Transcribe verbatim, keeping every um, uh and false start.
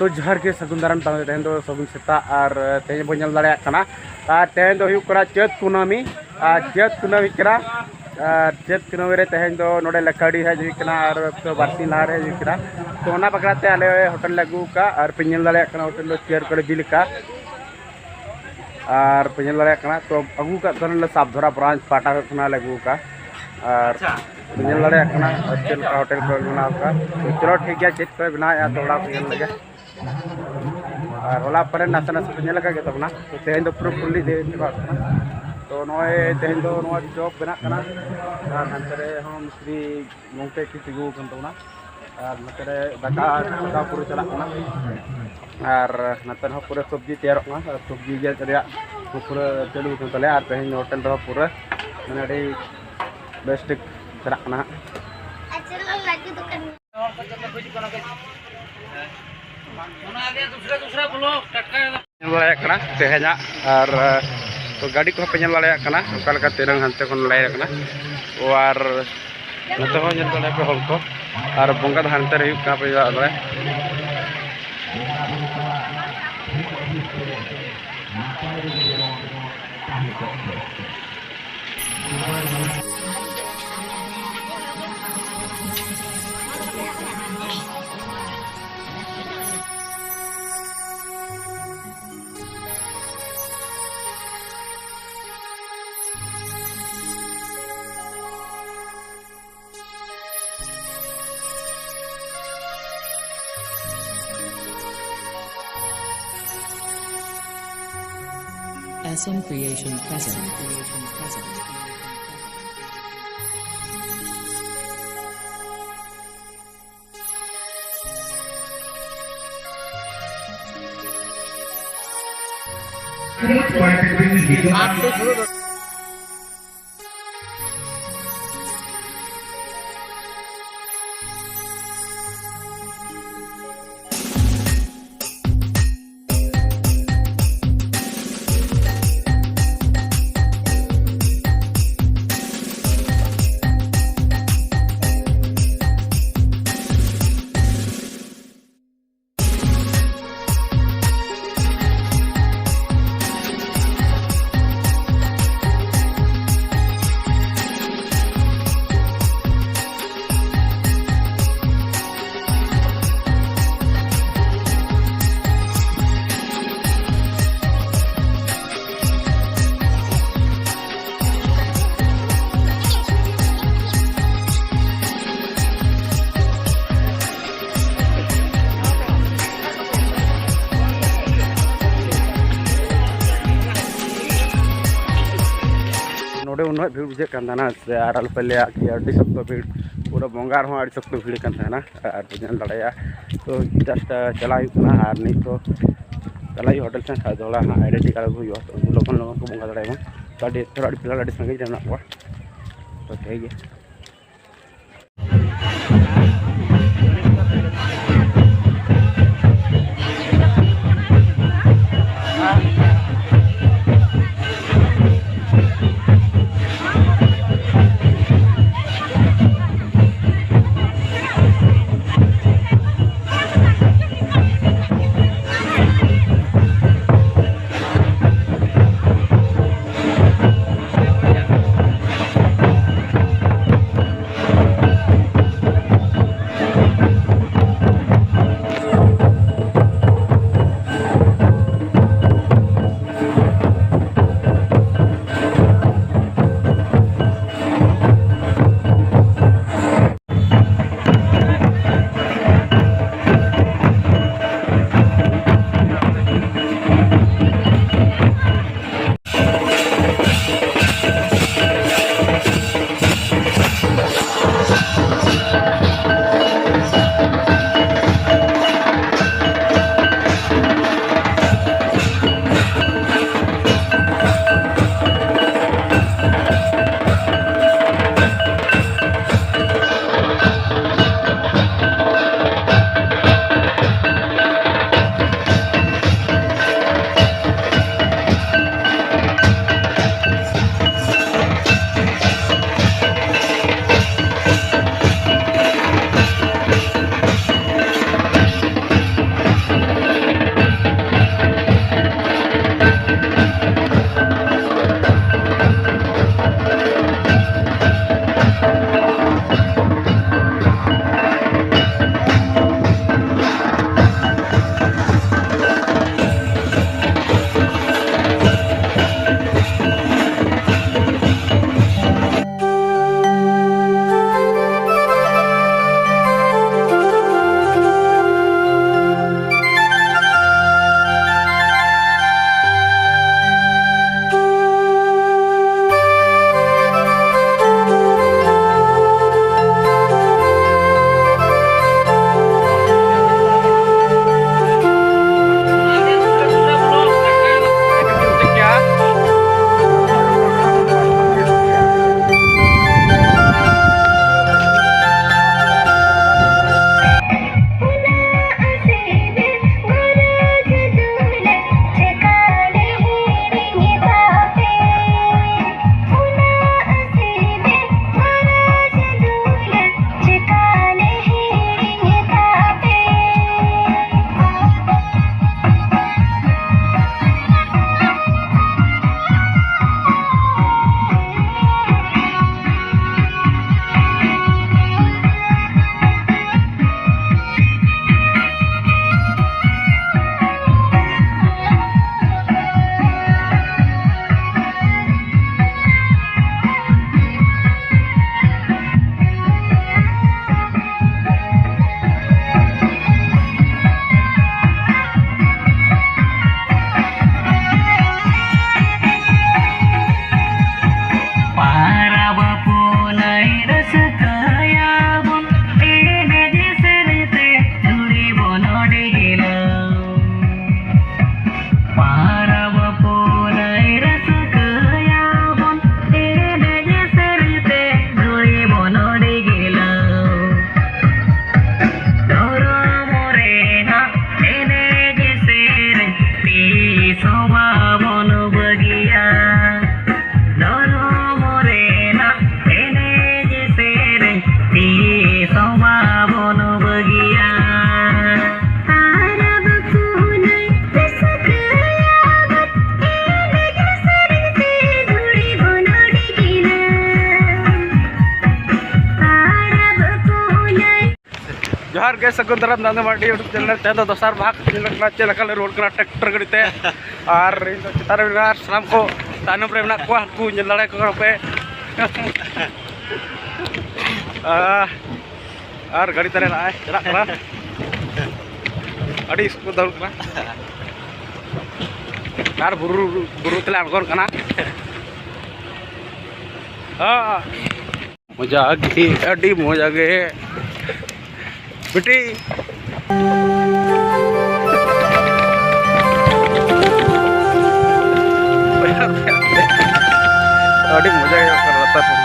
ᱡᱚᱦᱟᱨ ᱜᱮ, ᱥᱟᱹᱜᱩᱱ ᱫᱟᱨᱟᱢ᱾ ᱛᱟᱦᱮᱸ ᱛᱮᱦᱮᱧ ᱫᱚ ᱥᱟᱹᱜᱩᱱ ᱥᱮᱛᱟᱜ᱾ ᱟᱨ ᱛᱮᱦᱮᱧ ᱵᱚᱱ ᱧᱮᱞ ᱫᱟᱲᱮᱭᱟᱜ ᱠᱟᱱᱟ, ᱟᱨ ᱛᱮᱦᱮᱧ ᱫᱚ ᱦᱩᱭᱩᱜ ᱠᱟᱱᱟ ᱪᱟᱹᱛ ᱠᱩᱱᱟᱹᱢᱤ᱾ ᱟᱨ ᱪᱟᱹᱛ ᱠᱩᱱᱟᱹᱢᱤ ᱠᱟᱱᱟ᱾ ᱟᱨ ᱪᱟᱹᱛ ᱠᱩᱱᱟᱹᱢᱤ ᱨᱮ ᱛᱮᱦᱮᱧ ᱫᱚ ᱱᱚᱰᱮ ᱞᱟᱠᱟᱲᱤ ᱦᱮᱡ ᱦᱩᱭ ᱠᱟᱱᱟ, ᱟᱨ ᱛᱚ ᱵᱟᱨᱥᱤᱧ ᱞᱟᱦᱟ ᱨᱮ ᱦᱮᱡ ᱦᱩᱭ ᱠᱟᱱᱟ᱾ ᱛᱚ ᱚᱱᱟ ᱵᱟᱠᱷᱨᱟ ᱛᱮ ᱟᱞᱮ ᱦᱳᱴᱮᱞ ᱞᱮ ᱟᱹᱜᱩ ᱟᱠᱟᱫᱼᱟ, ᱟᱨ ᱯᱮ ᱧᱮᱞ ᱫᱟᱲᱮᱭᱟᱜ ᱠᱟᱱᱟ ᱦᱳᱴᱮᱞ ᱫᱚ ᱪᱮᱭᱟᱨ ᱠᱚᱞᱮ ᱵᱤᱞ ᱟᱠᱟᱫᱼᱟ᱾ ᱟᱨ ᱯᱮ ᱧᱮᱞ ᱫᱟᱲᱮᱭᱟᱜ ᱠᱟᱱᱟ, ᱛᱚ ᱟᱹᱜᱩ ᱟᱠᱟᱫ ᱛᱟᱦᱮᱱᱟᱞᱮ ᱥᱟᱵᱫᱷᱚᱨᱟ ᱵᱨᱟᱧᱪ ᱯᱟᱦᱴᱟ ᱠᱷᱚᱱ ᱠᱷᱚᱱᱟᱜ ᱞᱮ ᱟᱹᱜᱩ ᱟᱠᱟᱫᱼᱟ᱾ ᱟᱨ ᱯᱮ ᱧᱮᱞ ᱫᱟᱲᱮᱭᱟᱜ ᱠᱟᱱᱟ ᱪᱮᱫ ᱞᱮᱠᱟ ᱦᱳᱴᱮᱞ ᱠᱚ ᱵᱮᱱᱟᱣ ᱟᱠᱟᱫᱼᱟ᱾ ᱛᱚ ᱪᱚᱞᱚ ᱴᱷᱤᱠ ᱜᱮᱭᱟ, ᱪᱮᱫ ᱠᱚ ᱵᱮᱱᱟᱣᱮᱫᱼᱟ ᱛᱚ ᱚᱲᱟᱜ ᱯᱮ ᱧᱮᱞ ᱞᱮᱜᱮ᱾ ᱟᱨ ᱦᱚᱞᱟ ᱯᱚᱨᱮ ᱱᱟᱥᱮ ᱱᱟᱥᱮ ᱯᱮ ᱧᱮᱞ ᱟᱠᱟᱫ ᱜᱮ ᱛᱟᱵᱚᱱᱟ᱾ ᱛᱚ ᱛᱮᱦᱮᱧ ᱫᱚ ᱯᱩᱨᱟᱹ ᱯᱷᱩᱞᱞᱤ ᱰᱮ ᱪᱟᱵᱟᱜ ᱠᱟᱱᱟ᱾ ᱛᱚ ᱱᱚᱜᱼᱚᱭ ᱛᱮᱦᱮᱧ ᱫᱚ ᱱᱚᱣᱟ ᱪᱚᱯ ᱵᱮᱱᱟᱜ ᱠᱟᱱᱟ, ᱟᱨ ᱦᱟᱱᱛᱮ ᱨᱮ ᱦᱚᱸ ᱢᱤᱥᱛᱨᱤ ᱜᱚᱢᱠᱮ ᱠᱚ ᱛᱤᱸᱜᱩ ᱟᱠᱟᱱ ᱛᱟᱵᱚᱱᱟ᱾ ᱟᱨ ᱱᱚᱛᱮ ᱨᱮ ᱫᱟᱠᱟ ᱪᱚᱸᱫᱟ ᱯᱩᱨᱟᱹ ᱪᱟᱞᱟᱜ ᱠᱟᱱᱟ᱾ ᱟᱨ ᱱᱚᱛᱮ ᱨᱮᱦᱚᱸ ᱯᱩᱨᱟᱹ ᱥᱚᱵᱽᱡᱤ ᱛᱮᱭᱟᱨᱚᱜ ᱠᱟᱱᱟ, ᱟᱨ ᱥᱚᱵᱽᱡᱤ ᱜᱮᱫ ᱨᱮᱭᱟᱜ ᱯᱩᱨᱟᱹ ᱪᱟᱹᱞᱩ ᱟᱠᱟᱱ ᱛᱟᱞᱮᱭᱟ᱾ ᱟᱨ ᱛᱮᱦᱮᱧ ᱦᱳᱴᱮᱞ ᱨᱮᱦᱚᱸ ᱯᱩᱨᱟᱹ ᱢᱟᱱᱮ ᱟᱹᱰᱤ ᱵᱮᱥ ᱴᱷᱤᱠ ᱪᱟᱞᱟᱜ ᱠᱟᱱᱟ ᱦᱟᱸᱜ᱾ ᱧᱮᱞ ᱫᱟᱲᱮᱭᱟᱜ ᱠᱟᱱᱟ ᱛᱮᱦᱮᱧᱟᱜ, ᱟᱨ ᱛᱚ ᱜᱟᱹᱰᱤ ᱠᱚᱦᱚᱸ ᱯᱮ ᱧᱮᱞ ᱫᱟᱲᱮᱭᱟᱜ ᱠᱟᱱᱟ ᱚᱠᱟ ᱞᱮᱠᱟ ᱛᱤᱨᱟᱝ ᱦᱟᱱᱛᱮ ᱠᱷᱚᱱ ᱞᱟᱭᱤᱱ ᱟᱠᱟᱱᱟ᱾ ᱚ, ᱟᱨ ᱱᱚᱛᱮ ᱦᱚᱸ ᱧᱮᱞ ᱫᱟᱲᱮᱭᱟᱜ ᱯᱮ ᱦᱚᱲ ᱠᱚ, ᱟᱨ ᱵᱚᱸᱜᱟ ᱫᱚ ᱦᱟᱱᱛᱮ ᱨᱮ ᱦᱩᱭᱩᱜ ᱠᱟᱱᱟ ᱯᱮ ᱧᱮᱞ ᱫᱟᱲᱮᱭᱟᱜ᱾ S M Creation present. ᱵᱷᱤᱲ ᱵᱩᱡᱷᱟᱹᱜ ᱠᱟᱱ ᱛᱟᱦᱮᱱᱟ, ᱥᱮ ᱟᱨ ᱟᱞᱚᱯᱮ ᱞᱟᱹᱭᱟ ᱠᱤ ᱟᱹᱰᱤ ᱥᱚᱠᱛᱚ ᱵᱷᱤᱲ, ᱯᱩᱨᱟᱹ ᱵᱚᱸᱜᱟ ᱨᱮᱦᱚᱸ ᱟᱹᱰᱤ ᱥᱚᱠᱛᱚ ᱵᱷᱤᱲ ᱠᱟᱱ ᱛᱟᱦᱮᱱᱟ᱾ ᱟᱨ ᱯᱮ ᱧᱮᱞ ᱫᱟᱲᱮᱭᱟᱜᱼᱟ, ᱛᱚ just ᱪᱟᱞᱟᱜ ᱦᱩᱭᱩᱜ ᱠᱟᱱᱟ᱾ ᱟᱨ ᱱᱤᱛ ᱫᱚ ᱪᱟᱞᱟᱜ ᱦᱩᱭᱩᱜᱼᱟ ᱦᱳᱴᱮᱞ ᱥᱮᱱ, ᱟᱨ ᱫᱚᱦᱲᱟ ᱦᱟᱸᱜ ᱟᱭᱰᱮᱱᱴᱤ ᱠᱟᱨᱰ ᱟᱹᱜᱩ ᱦᱩᱭᱩᱜᱼᱟ, ᱛᱚ ᱩᱱᱠᱩ ᱞᱚᱜᱚᱱ ᱞᱚᱜᱚᱱ ᱠᱚ ᱵᱚᱸᱜᱟ ᱫᱟᱲᱮᱭᱟᱜ ᱢᱟ᱾ ᱛᱚ ᱟᱹᱰᱤ ᱛᱷᱚᱲᱟ ᱟᱹᱰᱤ ᱯᱮᱲᱟ ᱟᱹᱰᱤ ᱥᱟᱺᱜᱤᱧ ᱨᱮ ᱢᱮᱱᱟᱜ ᱠᱚᱣᱟ, ᱛᱚ ᱴᱷᱤᱠ ᱜᱮᱭᱟ᱾ ᱟᱨ ᱜᱮ ᱥᱟᱹᱜᱩᱱ ᱫᱟᱨᱟᱢ ᱱᱟᱱᱫᱟ ᱢᱟᱨᱰᱤ YouTube ᱪᱮᱱᱮᱞ᱾ ᱛᱮᱦᱮᱧ ᱫᱚ ᱫᱚᱥᱟᱨ ᱵᱷᱟᱜᱽ ᱧᱮᱞᱚᱜ ᱠᱟᱱᱟ ᱪᱮᱫ ᱞᱮᱠᱟ ᱞᱮ ᱨᱩᱣᱟᱹᱲ ᱠᱟᱱᱟ ᱴᱨᱟᱠᱴᱚᱨ ᱜᱟᱹᱰᱤ ᱛᱮ᱾ ᱟᱨ ᱤᱧ ᱫᱚ ᱪᱮᱛᱟᱱ ᱨᱮ ᱢᱮᱱᱟᱜᱼᱟ, ᱥᱟᱱᱟᱢ ᱠᱚ ᱛᱟᱭᱱᱚᱢ ᱨᱮ ᱢᱮᱱᱟᱜ ᱠᱚᱣᱟ, ᱩᱱᱠᱩ ᱧᱮᱞ ᱫᱟᱲᱮ ᱠᱚ ᱠᱟᱱᱟ ᱯᱮ᱾ ᱟᱨ ᱟᱨ ᱜᱟᱹᱰᱤ ᱛᱟᱞᱮ ᱱᱚᱜᱼᱚᱭ ᱪᱟᱞᱟᱜ ᱠᱟᱱᱟ᱾ ᱟᱹᱰᱤ ᱥᱠᱩᱞ ᱫᱟᱹᱲ ᱠᱟᱱᱟ᱾ ᱟᱨ ᱵᱩᱨᱩ, ᱵᱩᱨᱩ ᱛᱮᱞᱮ ᱟᱬᱜᱚᱱ ᱠᱟᱱᱟ᱾ ᱦᱚᱸ, ᱢᱚᱡᱟ ᱜᱮ, ᱟᱹᱰᱤ ᱢᱚᱡᱟ ᱜᱮ᱾ ᱵᱤᱴᱤ᱾ ᱟᱹᱰᱤ ᱢᱚᱡᱟ ᱜᱮ ᱞᱟᱛᱟᱨ ᱨᱮ᱾